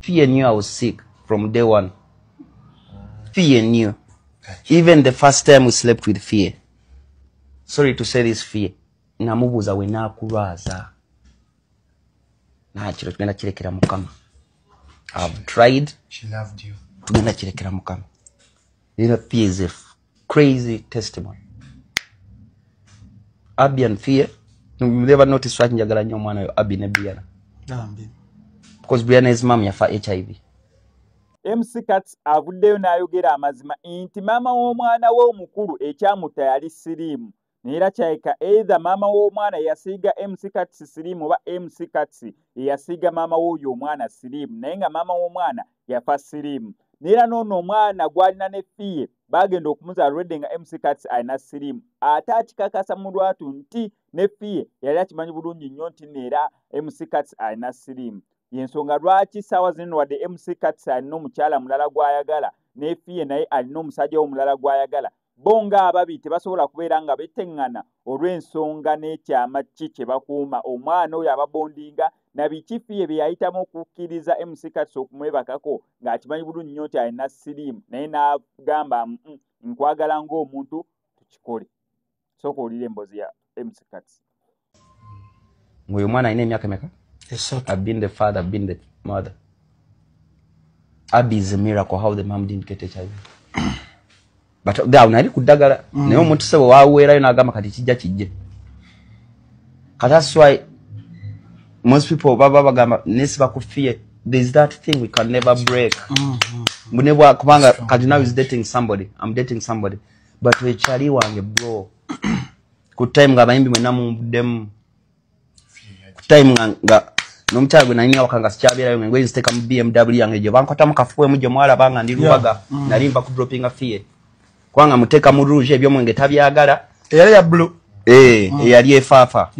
Fille knew I was sick from day one. Fille knew. Even the first time we slept with Fille, sorry to say this, Fille, namubuuza we naakulwaza nakiro tugenda kirekera Mukama. I've tried. She loved you. Tugenda kirekera Mukama. Fille is a crazy testimony. Abby and Fille, you never notice lwaki njagala nnyo omwana oyo Abby ne Brianna. Nambi. Because Brianna's mom yafa HIV. MC Kats avuddeyo n'ayogera amazima nti maama w'omwana we omukulu ekyamutta yali siriimu, naye era kyayika either maama w'omwana yasiiga MC Kats siriimu oba MC Kats yasiiga maama w'oyo omwana siriimu, naye nga maama w'omwana yafa siriimu. Naye era n'ono omwana gw'alina ne Fille bagenda okumuzaala already nga MC Kats alina siriimu, ate akikakasa mu lwatu nti ne Fille yali akimanyi bulungi nnyo nti neera MC Kats alina siriimu. Yensonga lwaki ssaawa zino wadde MC Kats alina omukyala mulala gw'ayagala ne Fille naye alina omusajja omulala gw'ayagala, bo ng'ababiri tebasobola kubeera nga beteŋŋana olw'ensonga n'ekyama ki kye bakuuma omwana oyo ababondinga na biki Fille bye yayitamu okukkiriza MC Kats okumwebakako ng'akimanyi bulungi nnyo nti alina siriimu, naye n'agamba nkwagala ng'omuntu tukikole. Sooka owulire emboozi ya MC Kats. Ng'oyo omwana alina emyaka emeka? 3. I've been the father, I've been the mother. Abby is a miracle how the mom didn't get HIV. But awo nali ku ddagala, naye omuntu sebo waweerayo n'agamba kati kijja kijje. Kati that's why most people baba bagamba nesiba ku Fille, there's that thing we can never break. Mbune kubanga kati now is dating somebody, I'm dating somebody. But wekyali wange bro. Ku time nga abayimbi mwenna mumbuddemu. Ku time nga n'omukyala gwe nalina awaka nga sikyabeerayo, nga engoye nziteeka mu BMW yange gye bankwatamu kafuwemu gye mwalaba nga ndi Lubaga, nali nva ku droppinga Fille. Kubanga muteeka mu rouge ebyomwenge tabyagala. Eyali ya blue. Eyali efaafa.